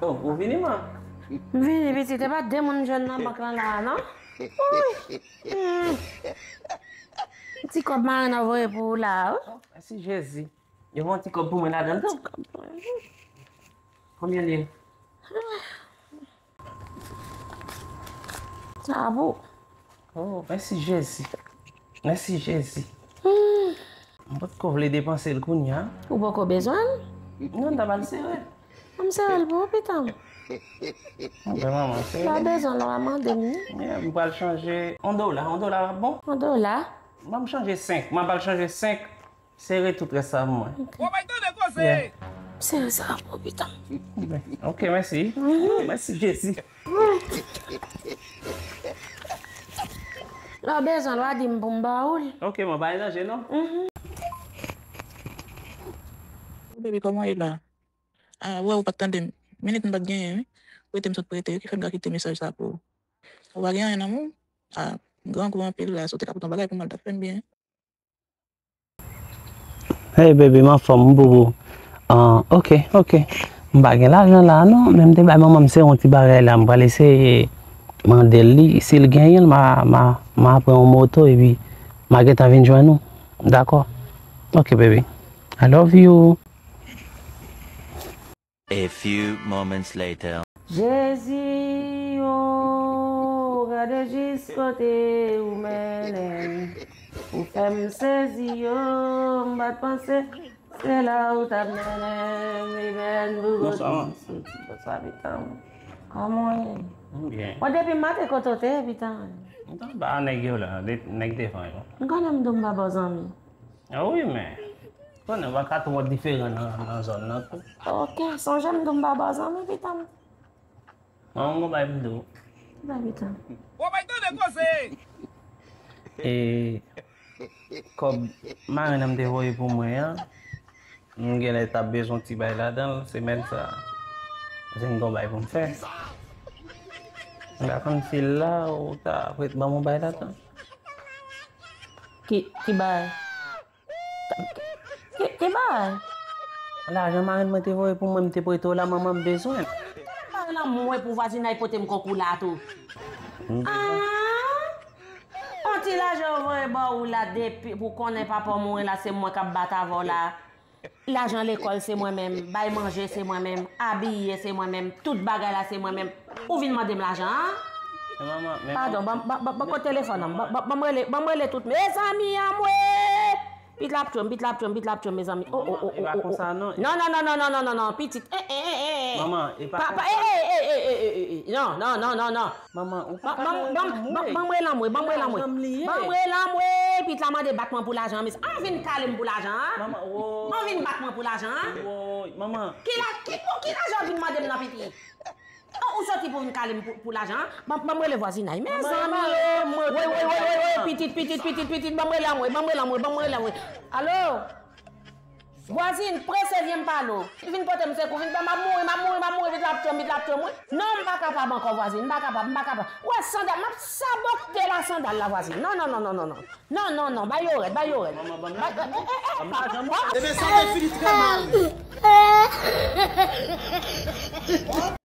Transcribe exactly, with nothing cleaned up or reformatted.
Oh, ou vini, man? M vini, pitit. E pa de moun m jwenn nan bank lan la a, non? Woy! Hmm. Ti kòb marenn nan voye pou ou la a, wi. Oh, mèsi Jezi. Yo voye yon ti kòb pou mwen ladan l tou. Ti kòb pou mwen. Konbyen li ye? Sa a pou ou. Oh, mèsi Jezi. Mèsi Jezi. Hmm. M potko vle depanse l kounye a. Ou poko bezwen l? Non, m ta ba l sere. An m sere l pou ou, pitit. Anben, manman, sere. Lè w bezwen l, w a mande m, wi. Yeah, m pral chanje yon dola. Yon dola ap bon? Yon dola? Ban m chanje senk. M ap al chanje senk. Sere tout rès sa pou mwen. Ok. Ou bay tande koze! Yeah. Sere sa pou pitit. Ok, mèsi. Mhm. Mèsi, Jezi. Lè w bezwen l, w a di m pou m ba ou l. Ok, mwen pa nan danje, non. Mhm. Baby, kòman w ye la? Ah, wè, ou pa t tande m. Minit m pa t genyen, wi. Prete m sot prete, ki fè m ka kite mesaj sa pou ou. Ou pa gen anyen nan men w? Ah, m grangou anpil la, si w te ka pote yon bagay pou mwen, l t ap fè m byen. Hey baby, m anfòm, m boubou. Ah, ok, ok. M pa gen lajan la non, men m te bay manman m se yon ti bagay la, m pral eseye mande l li, si l genyen l, ma, ma, ma pran yon moto epi ma gentan vin jwenn ou. Dakò? Ok baby. I love you. A few moments later. Jezi o, gade jis kote ou mennen m. Ou fè m sezi o, m pa t panse se la ou t ap mennen m. Amen. Bonswa, man. Bonswa, pitit. Kòman w ye? M byen. Bon, depi maten kote w te ye, pitit? M t anba nèg yo la, de, nèg devan yo. M konnen m di w m pa ba w zanmi. Ah wi, men konnen w pa ka twò diferan nan, nan zòn nan tou. Ok, sonje m di w m pa ba w zanmi, pitit. Mwen, m gon bagay pou m di w. Bay pitit. Ou bay tande koze! E kòb marenn nan m te voye pou mwen an, m genlè t ap bezwen ti bay ladan l, semèn sa a. Paske m gon bagay pou m fè. M pa konn si l la ou ta ret ban m yon bay ladan. Ki, ki bay? Ki, ki bay? Lajan marenn mwen te voye pou mwen, m te prete w la, manman m bezwen. Bay lanmou pou vwazinay pote m konkou la tou. Ah! On ti lajan yo voye ba ou la depi pou konnen papa w mouri la, se mwen k ap bat avè w la. Lajan lekòl se mwen menm, bay manje se mwen menm, abiye se mwen menm, tout bagay la se mwen menm. Ou vin mande m lajan an? Men manman, men padon, manman, ban, ban, ban, ban kote telefòn nan, ban, ban, ban m rele, ban m rele tout mezanmi anmwe! Pitit la ap tchwem, pitit la ap tchwem, pitit la ap tchwem, mezanmi. Oh, oh, oh, oh, oh, oh. Manman, e pa konsa non. Non, non, non, pitit. Eh, eh, eh, eh, eh. Manman, e pa konsa. Pa, pa, eh, eh, eh, eh, eh, eh, eh, eh. Non, non, non, non, non. Manman, ou pa ka ban m rele anmwe. Ban m rele anmwe, ban m rele anmwe. Ban m rele anmwe, pitit la mande bat mwen pou lajan an, mezanmi. An vin kale m pou lajan an. Manman, woy. An vin bat mwen pou lajan an. Woy, manman. Ki la, ki, pou ki lajan w vin mande m nan, pitit? Oh, ou soti pou vin kale m pou, pou lajan an? Ban, ban m rele vwazinay. Mezanmi, woy, woy, woy, woy, pitit, pitit, pitit, pitit, ban m rele anmwe, ban m rele anmwe, ban m rele anmwe. Alo? Vwazin, prese vyen m pale w. Vin pote m sekou, vin ban m ap mouri, m ap mouri, m ap mouri, pitit la ap tchwem, pitit la ap tchwem, wi. Non, m pa kapab ankò, vwazin, m pa kapab, m pa kapab. Wè sandal, m ap sabote la sandal la, vwazin. Non, non, non. Non, non, non, bay yo rèd, bay yo rèd. Bay, eh, eh, eh, eh, papa, papa. Ebyen, sa te fini trè mal.